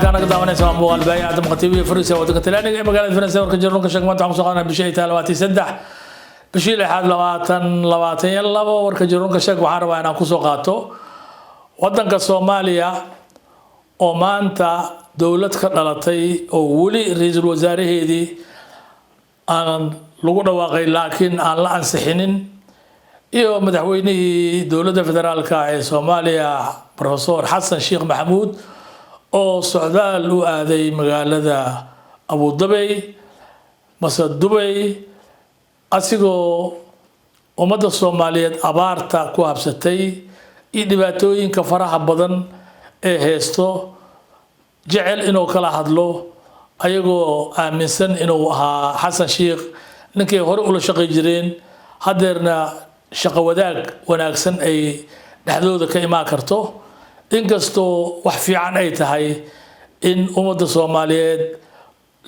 Halkaa naga daawanaysa waa muuqaal baahi Aadam Khatiib iyo Fariisa, waddanka Talyaaniga ee magaalada Firenze. Warka jirnunka sheeg maanta waxaan kusoo qaadanaa bishii ay tahay 23 bishii lixaad 2022. Warka jirnunka sheeg waxaan rabaa inaan kusoo qaato waddanka Soomaaliya oo maanta dowlad ka dhalatay oo weli ra-iisul wasaaraheedii aan lagu dhawaaqay laakiin aan la ansixinin, iyo madaxweynihii dowladda federaalka ee Soomaaliya, Professor Xasan Sheekh Maxamuud, oo socdaal u aaday magaalada Abu Dabey mase Dubay, asigoo ummadda Soomaaliyeed abaarta ku habsatay iyo dhibaatooyinka faraha badan ee heesto jecel inuu kala hadlo, ayagoo aaminsan inuu ahaa Xasan Sheikh ninkay hore ula shaqay jireen, haddeerna shaqo wadaag wanaagsan ay dhexdooda ka imaan karto. Inkastoo wax fiican ay tahay in ummadda Soomaaliyeed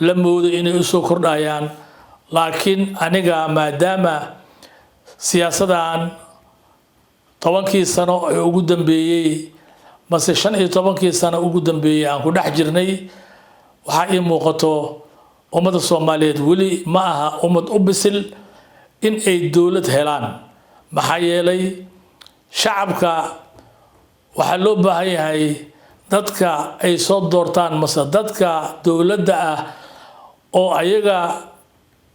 la moodo inay usoo kordhayaan, laakiin aniga maadaama siyaasadan 10kii sano ee ugu dambeeyey mase 15kii sano ugu dambeeyey aan ku dhex jirnay, waxaa ii muuqato ummadda Soomaaliyeed weli ma aha ummad u bisil in ay dowlad helaan. Maxaa yeelay, shacabka waxaa loo baahan yahay dadka ay soo doortaan mase dadka dowladda ah oo ayaga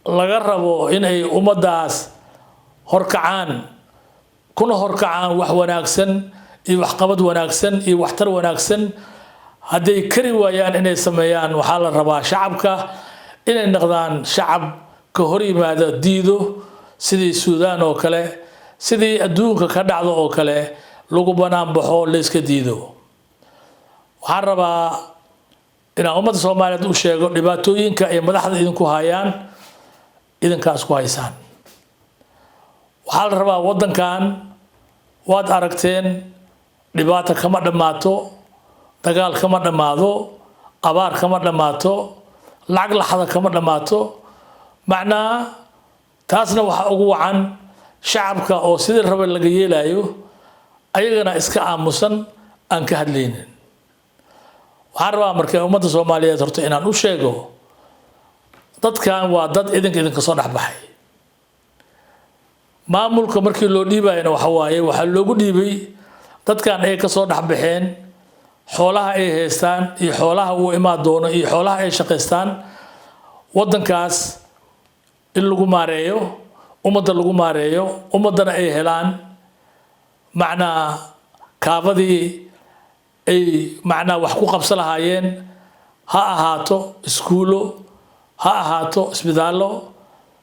laga rabo inay ummaddaas horkacaan, kuna horkacaan wax wanaagsan iyo waxqabad wanaagsan iyo waxtar wanaagsan. Hadday kari waayaan inay sameeyaan, waxaa la rabaa shacabka inay noqdaan shacab ka hor yimaada, diido, sidii Suudaan oo kale, sidii adduunka ka dhacdo oo kale, lagu banaan baxo, layska diido. Waxaan rabaa inaan ummadda Soomaaliyeed u sheego dhibaatooyinka ay madaxda idinku hayaan idinkaas ku haysaan. Waxaa la rabaa waddankan waad aragteen, dhibaato kama dhammaato, dagaal kama dhammaado, abaar kama dhammaato, lacag laxada kama dhammaato. Macnaa taasna waxaa ugu wacan shacabka oo sidii raba laga yeelayo, ayagana iska aamusan, aan ka hadlaynin. Waxaan rabaa marka ummadda Soomaaliyeed horta inaan u sheego, dadkan waa dad idinka soo dhexbaxay. Maamulka markii loo dhiibayana waxa waaye waxaa loogu dhiibay dadkan ay kasoo dhexbaxeen, xoolaha ay haystaan iyo xoolaha uu imaan doono iyo xoolaha ay shaqaystaan, waddankaas in lagu maareeyo, ummadda lagu maareeyo, ummaddana ay helaan macnaa kaabadii ay macnaa wax ku qabsan lahaayeen, ha ahaato iskuulo, ha ahaato isbitaallo,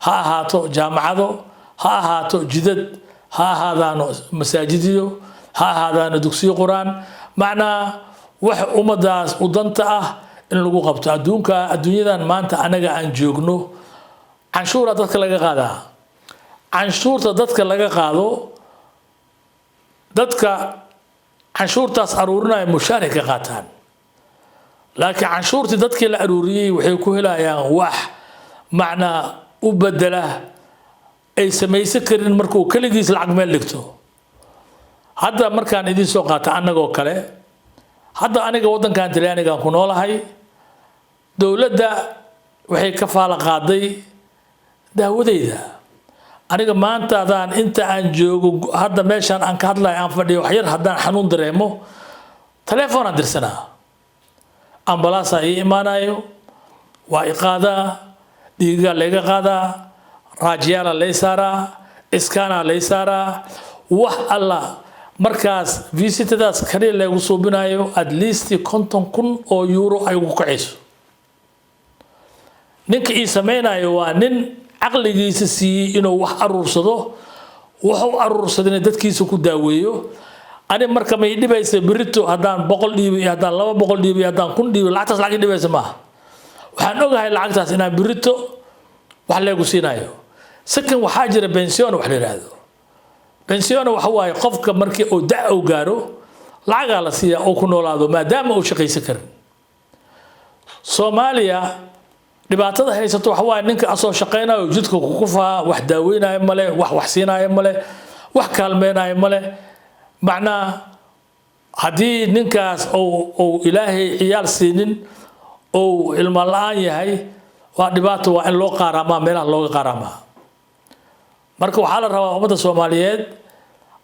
ha ahaato jaamacado, ha ahaato jidad, ha ahaadaano masaajidyo, ha ahaadaano dugsiyo Qur-aan. Macnaa wax ummaddaas u danta ah in lagu qabto. Adduunka, adduunyadan maanta anaga aan joogno, canshuura dadka laga qaadaa. Canshuurta dadka laga qaado, dadka canshuurtaas aruurinaya mushaaray ka qaataan, laakiin canshuurtii dadkii la aruuriyey waxay ku helayaan wax macnaa u bedela ay samaysan karin markuu keligiis lacag meel dhigto. Hadda markaan idiin soo qaata annagoo kale, hadda aniga waddankan Talyaanigaan ku noolahay, dowladda waxay ka faala qaaday daawadeyda. Aniga maanta hadaan inta aan joogo hadda meeshaan aan ka hadlayo aan fadhiyo, wax yar haddaan xanuun dareemo, telefoonaan dirsanaa, ambalaasaa ii imaanayo, waa i qaadaa, dhiigaa layga qaadaa, raajiyaala lay saaraa, iskaanaa lay saaraa, wax alla markaas visitadaas kaliya laygu suubinayo at least 50,000 oo euro ay ugu kacayso. Ninka ii samaynayo waa nin caqligiisa siiyey inuu wax aruursado, wuxuu aruursadayna dadkiisa ku daaweeyo. Ani marka may dhibaysa berito haddaan 100 dhiibo iyo haddaan 200 dhiibo iyo haddaan 1000 dhiibo, lacagtaas lacag i dhibaysa maaha. Waxaan ogahay lacagtaas inaan berito wax leegu siinayo. Sakan waxaa jira pensione wax la yidhaahdo. Pensione waxa waaye qofka markii uu da uu gaaro lacagaa la siiyaa oo ku noolaado, maadaama uu shaqaysan karin. Soomaaliya dhibaatada haysato waxa waaye ninka asoo shaqaynayo jidka kukufaa, wax daaweynayo male, wax wax siinaayo male, wax kaalmeynayo male. Macnaa Haddii ninkaas ou Ilaahay ciyaal siinin, ou ilmo la-aan yahay, waa dhibaato, waa in loo qaaraamaa, meelaha looga qaaraamaa. Marka waxaa la rabaa ummadda Soomaaliyeed,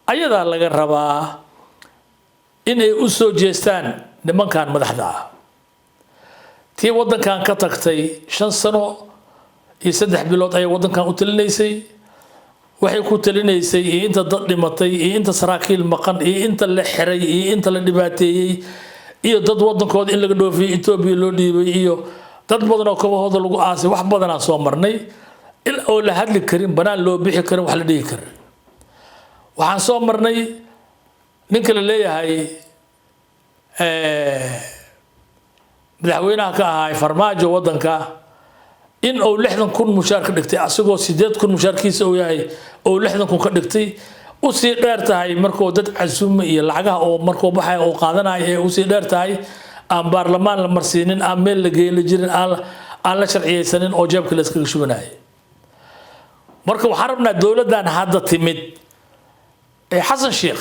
ayadaa laga rabaa inay u soo jeestaan nimankan madaxda ah. Tii waddankan ka tagtay, 5 sano iyo 3 bilood ayay waddankan u talinaysay. Waxay ku talinaysay iyo inta dad dhimatay iyo inta saraakiil maqan iyo inta la xiray iyo inta la dhibaateeyey iyo dad waddankooda in laga dhoofiyey Etoobiya loo dhiibay iyo dad badan oo kabahooda lagu aasay, wax badanaan soo marnay in oo la hadli karin, banaan loo bixi karin, wax la dhihi karin. Waxaan soo marnay ninka la leeyahay madaxweynaha ka ahaay Farmaajo waddanka in uu 60,000 mushaar ka dhigtay, asagoo 8,000 mushaarkiisa uu yahay uu 60,000 ka dhigtay. Usii dheer tahay markuu dad casuuma iyo lacagaha oo markuu baxaya uu qaadanayo ee usii dheer tahay, aan baarlamaan la marsiinin, aan meel la geeli jirin, aan la sharciyeysanin oo jeebka la iskaga shubanayay. Marka waxaan rabnaa dowladdan hadda timid ee Xasan Sheikh,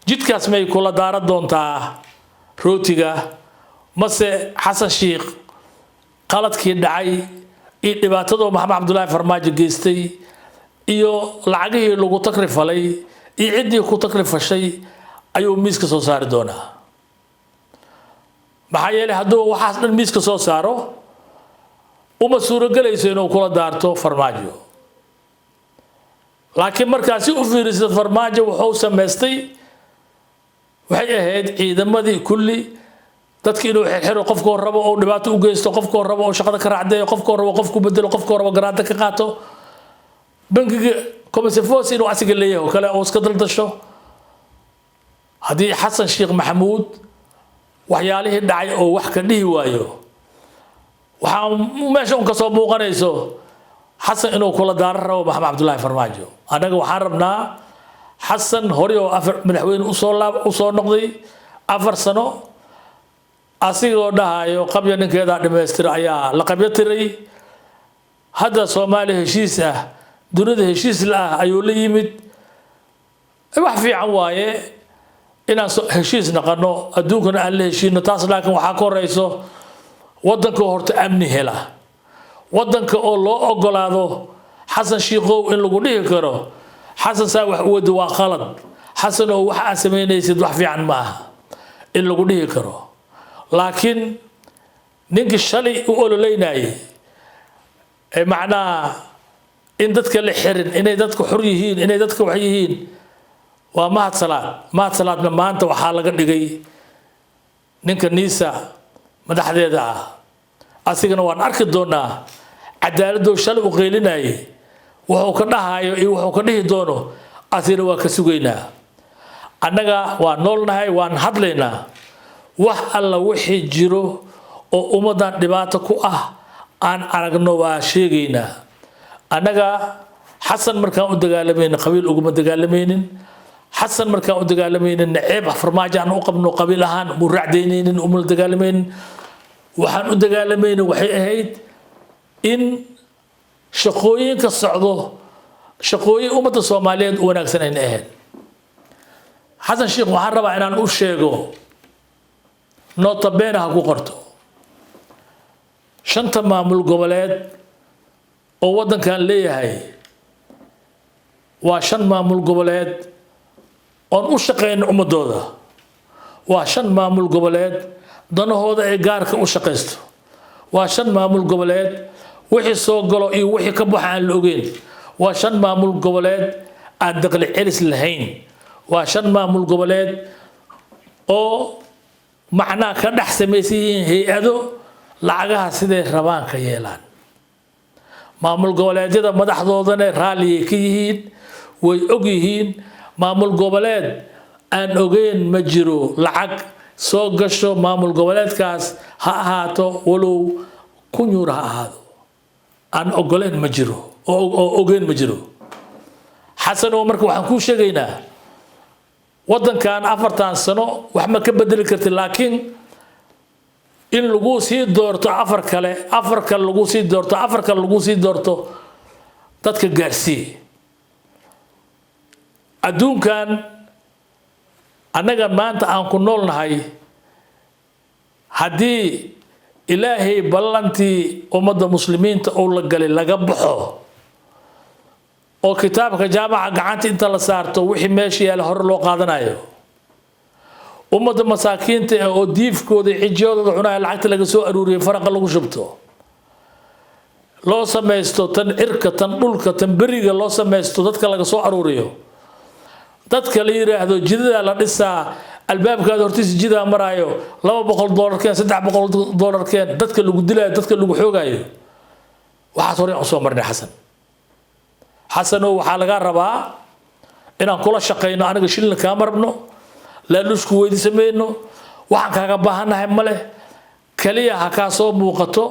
jidkaas may kula daaran doontaa rootiga, mase Xasan Sheikh qaladkii dhacay iyo dhibaatadoo Maxamed Cabdullaahi Farmaajo geystay iyo lacagihii lagu takrifalay iyo ciddii ku takrifashay ayuu miiska soo saari doonaa? Maxaa yeelay, hadduu waxaas dhan miiska soo saaro, uma suurogelayso inuu kula daarto Farmaajo. Laakiin markaa si u fiiriso, Farmaajo wuxuu samaystay waxay ahayd ciidamadii kulli dadki inuu xirxiro, qofkoo rabo oo dhibaato u geysto, qofkoo rabo oo shaqada ka raacdeeyo, qofkoo rabo qofku bedelo, qofkoo rabo garaanta ka qaato, bangiga Commerce inuu asiga leeyahay oo kale oo iska daldasho. Haddii Xasan Sheekh Maxamuud waxyaalihii dhacay oo wax ka dhihi waayo, waxaa meesha un kasoo muuqanayso Xasan inuu kula daaran rabo Maxamed Cabdullaahi Farmaajo. Annaga waxaan rabnaa Xasan hore oo afar madaxweyne usoo laab usoo noqday, 4 sano asigoo dhahayo qabya ninkeedaa dhamaystira ayaa la qabyo tiray. Hadda Soomaaliya heshiis ah, dunida heshiis la ah ayuu la yimid. Wax fiican waaye inaan heshiis naqano, adduunkana aan la heshiino taas. Laakiin waxaa ka horeyso waddanka horta amni hela, waddanka oo loo ogolaado Xasan Shiikow in lagu dhihi karo, "Xasan, saa wax u wadi waa qalad. Xasan oo wax aad samaynaysid wax fiican ma aha," in lagu dhihi karo. Laakiin ninkii shalay u ololeynayay ee macnaha in dadka la xirin, inay dadka xur yihiin, inay dadka wax yihiin, waa Mahad Salaad. Mahad Salaadna maanta waxaa laga dhigay ninka NISA madaxdeeda ah. Asigana waan arki doonaa cadaaladoo shalay u qeylinayay wuxuu ka dhahayo iyo wuxuu ka dhihi doono, asigana waa ka sugaynaa. Annaga waa noolnahay, waan hadlaynaa. Wax alla wixii jiro oo ummaddan dhibaato ku ah aan aragno waa sheegaynaa. Annaga Xasan markaan u dagaalamaynin, qabiil uguma dagaalamaynin. Xasan markaan u dagaalamaynin, naceeb Farmaajo aan u qabno qabiil ahaan mu raacdaynaynin, umala dagaalamaynin. Waxaan u dagaalamaynin waxay ahayd in shaqooyinka socdo shaqooyin ummadda Soomaaliyeed u wanaagsan ayna ahayn. Xasan Sheikh waxaan rabaa inaan u sheego, nota bene ha ku qorto, shanta maamul goboleed oo waddankan leeyahay waa shan maamul goboleed oon u shaqayna ummadooda, waa shan maamul goboleed danahooda ay gaarka u shaqaysto, waa shan maamul goboleed wixii soo galo iyo wixii ka baxa aan la ogeyn, waa shan maamul goboleed aan daqli celis lahayn, waa shan maamul goboleed oo macnaha ka dhex samaysan yihiin hay-ado lacagaha siday rabaan ka yeelaan. Maamul goboleedyada madaxdoodana raalliyay ka yihiin, way og yihiin. Maamul goboleed aan ogeyn ma jiro lacag soo gasho maamul goboleedkaas ha ahaato, walow 1000 yuuro ha ahaado, aan ogoleyn ma jiro oo ogeyn ma jiro. Xasan oo marka waxaan kuu sheegaynaa, waddankan 4tan sano wax ma ka bedeli kartid, laakiin in lagu sii doorto afar kale, afar kale lagu sii doorto, afar kale lagu sii doorto, dadka gaarsii. Adduunkan Annaga maanta aan ku nool nahay, haddii Ilaahay ballantii ummadda Muslimiinta uu la galay laga baxo, oo kitaabka jaamaca gacanta inta la saarto, wixii meesha yaala hore loo qaadanayo, ummadda masaakiinta ah oo diifkooda, cijiyadooda cunaya, lacagta laga soo aruuriyay faraqa lagu shubto, loo samaysto tan cirka, tan dhulka, tan beriga loo samaysto, dadka laga soo aruuriyo, dadka la yiraahdo jidadaa la dhisaa, albaabkaada hortiisa jidaa maraayo, $200 keen, $300 keen, dadka lagu dilaayo, dadka lagu xoogaayo, waxaas horey aan usoo marnay. Xasan, Xasanow, waxaa lagaa rabaa inaan kula shaqayno. Aniga shilin kaama rabno, laaluushku weydiisamayno, waxaan kaaga baahannahay ma leh. Kaliya ha kaa soo muuqato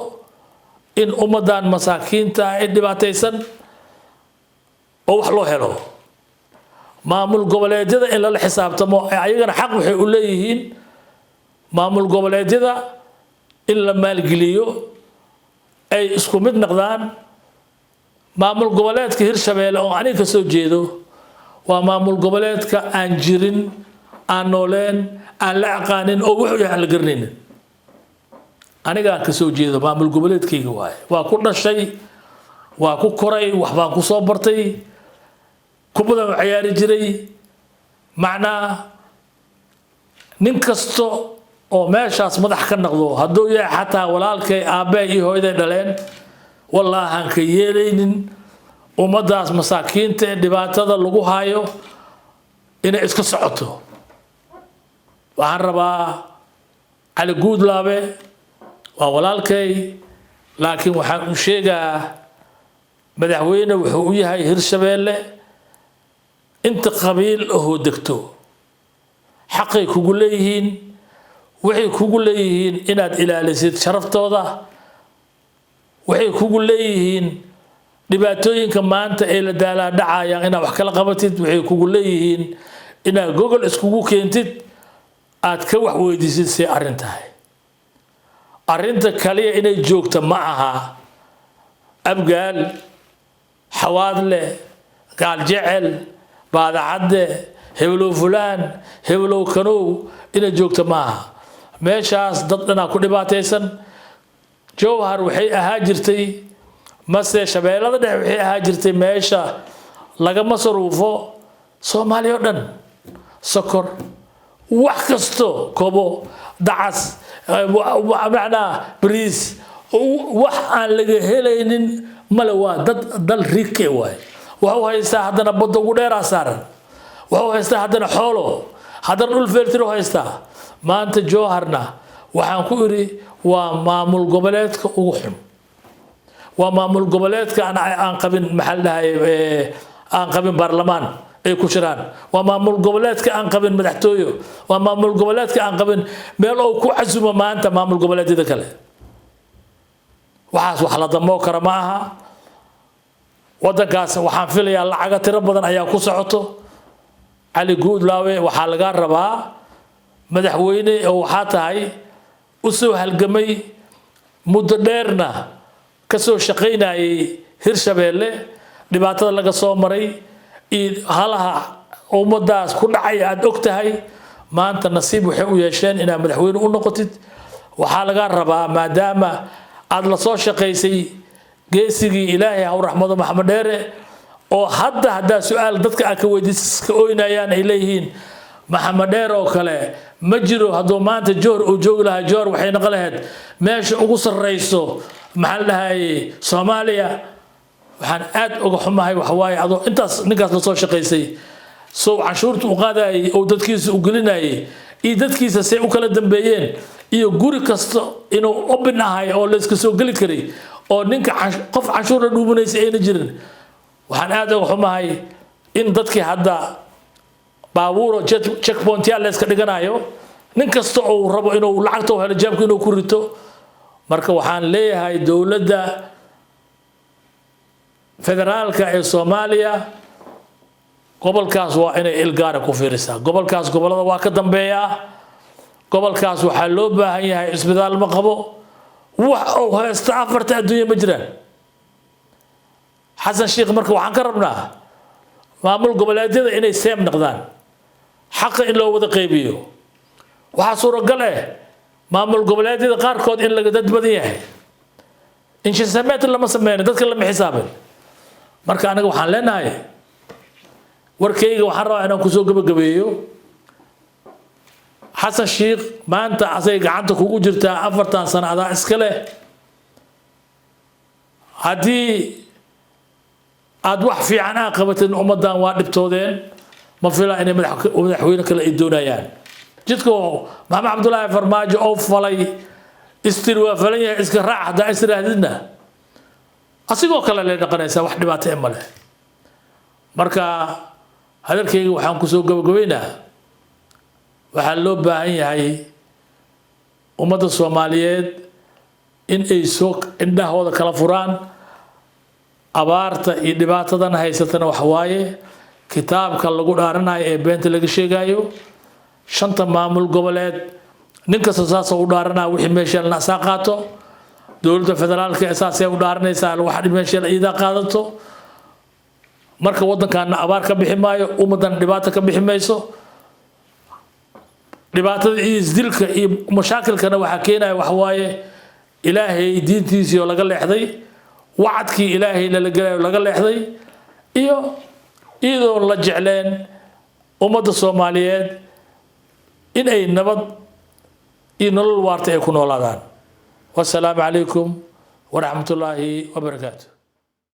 in ummaddan masaakiinta ah ee dhibaataysan oo wax loo helo. Maamul goboleedyada in lala xisaabtamo, ayagana xaq waxay u leeyihiin maamul goboleedyada in la maalgeliyo, ay isku mid noqdaan. Maamul goboleedka Hirshabeelle oo aniga ka soo jeedo waa maamul goboleedka aan jirin, aan nooleen, aan la aqaanin, oo wuxuu yahay aan la garanaynin. Anigaa ka soo jeedo, maamul goboleedkayga waaye. Waa ku dhashay, waa ku koray, wax baan ku soo bartay, kubadan u ciyaari jiray. Macnaa nin kasto oo meeshaas madax ka noqdo, hadduu yahay xataa walaalkay, aabbee iyo hooyaday dhaleen, wallaahan ka yeelaynin ummaddaas masaakiinta ee dhibaatada lagu hayo inay iska socoto. Waxaan rabaa, Cali Guudlaabe waa walaalkay, laakiin waxaan u sheegaa, madaxweyne wuxuu u yahay Hirshabeelle. Inta qabiil ahoo degto xaqay kugu leeyihiin, waxay kugu leeyihiin inaad ilaalisid sharaftooda, waxay kugu leeyihiin dhibaatooyinka maanta ee la daalaa dhacayaan inaad wax kala qabatid, waxay kugu leeyihiin inaad gogol iskugu keentid, aad ka wax weydiisid see arrin tahay. Arrinta kaliya inay joogta ma aha Abgaal, Xawaadle, Gaaljecel, Baadacadde, hebelow fulaan, hebelow kanow inay joogta ma aha. Meeshaas dad dhanaa ku dhibaataysan. Jowhar waxay ahaa jirtay, mase Shabeellada Dhexe waxay ahaa jirtay meesha laga masaruufo Soomaaliya oo dhan: sokor, wax kasto, kobo, dacas, macnaa bariis, wax aan laga helaynin male. Waa dad dal rike waay. Wuxuu haystaa haddana badda ugu dheeraa saaran, wuxuu haystaa haddana xoolo, haddana dhul fertile u haystaa. Maanta Jowharna waxaan ku idhi waa maamul goboleedka ugu xun, waa maamul goboleedka aan qabin, maxaa la dhahay, aan qabin baarlamaan ay ku jiraan, waa maamul goboleedka aan qabin madaxtooyo, waa maamul goboleedka aan qabin meel uu ku casumo maanta maamul goboleedyada kale. Waxaas wax la damoo kara ma aha. Waddankaas waxaan filayaa lacaga tiro badan ayaa ku socoto. Cali Guudlaawe, waxaa laga rabaa, madaxweyne oo waxaa tahay u soo halgamay, muddo dheerna ka soo shaqaynayay Hirshabeelle, dhibaatada laga soo maray iyo halaha ummadaas ku dhacay aada og tahay. Maanta nasiib waxay u yeesheen inaad madaxweyne u noqotid. Waxaa laga rabaa, maadaama aada la soo shaqaysay geesigii, Ilaahay ha u raxmado, Maxamed Dheere, oo hadda haddaa su-aal dadka aad ka weydiis ka oynayaan, ay leeyihiin Maxamed Dheer oo kale ma jiro, hadduu maanta Joor uu joogi lahaa, Joor waxay noqon lahayd meesha ugu sarreyso, maxaa la dhahayay, Soomaaliya. Waxaan aad uga xumahay waxawaaye, adoo intaas ninkaas lasoo shaqaysay, sow canshuurta u qaadayay oo dadkiisa u gelinayay iyo dadkiisa say u kala dambeeyeen, iyo guri kasta inuu open ahay oo layska soo geli karay, oo ninka qof canshuur la dhuumanaysa ayna jirin. Waxaan aad uga xumahay in dadkii hadda baabuuro checkpointyaal layska dhiganayo, nin kasta uu rabo inuu lacagta u helo jeebka inuu ku rito. Marka waxaan leeyahay, dowladda federaalka ee Soomaaliya gobolkaas waa inay ilgaara ku fiirisaa. Gobolkaas gobollada waa ka dambeeyaa. Gobolkaas waxaa loo baahan yahay, isbitaal ma qabo, wax uu haysta afarta adduunya ma jiraan. Xasan Sheikh, marka waxaan ka rabnaa maamul goboleedyada inay same noqdaan. Xaqa in loo wada qaybiyo. Waxaa suuragal ah maamul goboleedyada qaarkood in laga dad badan yahay. Inshisameet lama sameynin, dadka lama xisaabin. Marka aniga waxaan leenahay, warkayga waxaan rabaa inaan kusoo gabagabeeyo: Xasan Sheikh, maanta asay gacanta kugu jirtaa. 4-tan sano adaa iska leh. Haddii aada wax fiican aa qabatin, ummaddan waa dhibtoodeen, ma fila inay madaxweyne kale ay doonayaan. Jidka Maxamed Cabdullaahi Farmaajo oo falay istir waa falan yahay, iska raac. Haddaa istiraahdidna, asigoo kale lay dhaqanaysaa, wax dhibaato e male. Marka hadalkayga waxaan kusoo gabagabaynaa, waxaa loo baahan yahay ummadda Soomaaliyeed in ay soo indhahooda kala furaan. Abaarta iyo dhibaatadan haysatana waxa waaye kitaabka lagu dhaaranayo ee beenta laga sheegayo. Shanta maamul goboleed nin kasta saasoo u dhaaranaya, wixii meesha saa qaato. Dowladda federaalka saasay u dhaaranaysaa, waxa meesha iidaa qaadato. Marka waddankaana abaar ka bixi maayo, ummaddan dhibaato ka bixi mayso. Dhibaatada iyo isdilka iyo mashaakilkana waxaa keenaya waxa waaye Ilaahay diintiisii oo laga leexday, wacadkii Ilaahay lala gelayo laga leexday, iyo iyadoon la jecleen ummadda Soomaaliyeed in ay nabad iyo nolol waarta ay ku noolaadaan. Wasalaamu calaykum waraxmatullaahi wabarakaatu.